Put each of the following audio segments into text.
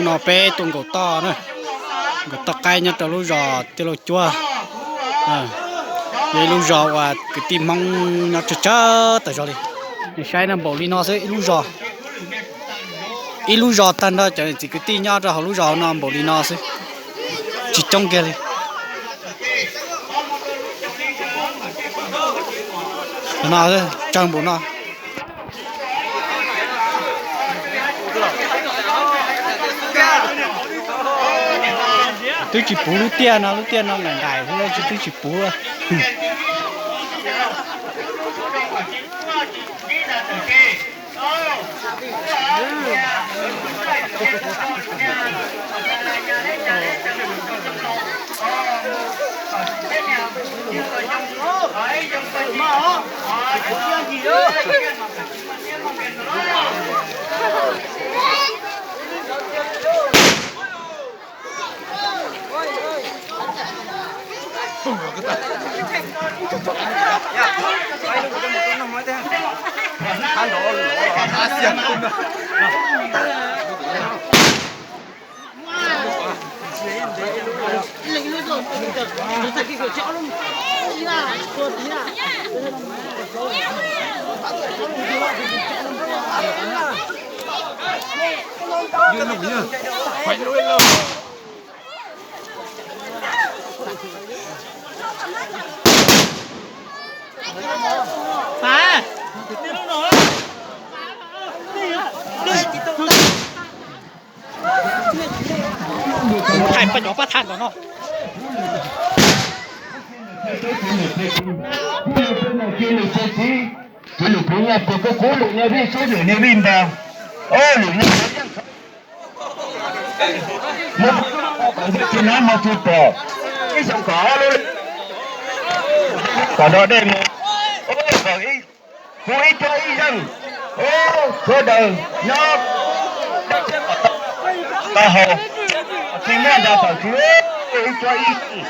No peb tuaj nkaum toj na, nkaum toj qaib nyob rau lub zos Tiaj Lauj Cuab. Yog ib lub zos uas kwv tij Hmoob nyob tsawg tsawg tas zog li. Nej saib no npaum li no xwb ib lub zos, ib lub zos tag nrho cov niam txiv kwv tij nyob rau hauv lub zos no npaum li no xwb, tsis coob kiag li. No tsawg npaum no. Twb tsis puv lub tiaj no, lub tiaj no nqaim nqaim xwb, twb tsis puv. Thaij pab cov pab thaij ntawm no. Lwm tus nyaj pog kub kub, lwm nyaj vij sub, lwm nyaj vij npog, lwm nyaj mus tsis nab mus tsis pom, ib xyoo kom ob lub kom nrog dej mus, kom ib, kuv ib cuab ib zeej, sawv daws nyob dab tsi kom tau haus, tsis muaj nra tawm tsis, ib cuab ib zeej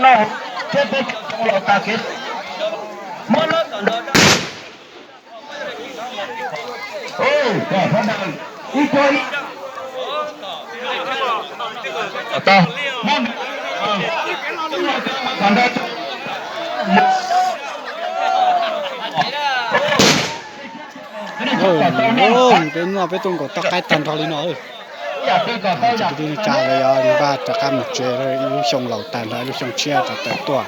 no thiab peb tsis zoo los tag kev, muab lawv kom nrog dej. Peb noj peb tuaj nkaus toj qaib tag nrho li no. Tsis kwv tij neej tsa lawv yuav npaj rov qab mus tsev, ib lub xyoo laus tag nrho ib lub xyoo tshiab rov tawm tuaj.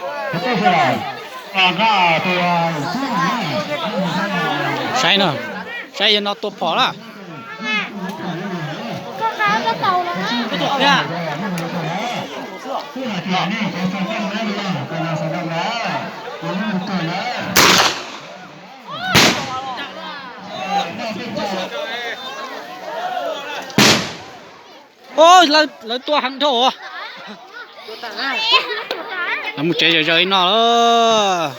Saib no, saib yog no tua phom na. Lawv tua heev dhau. Lawv mus tsev zawg zawg li no lawm.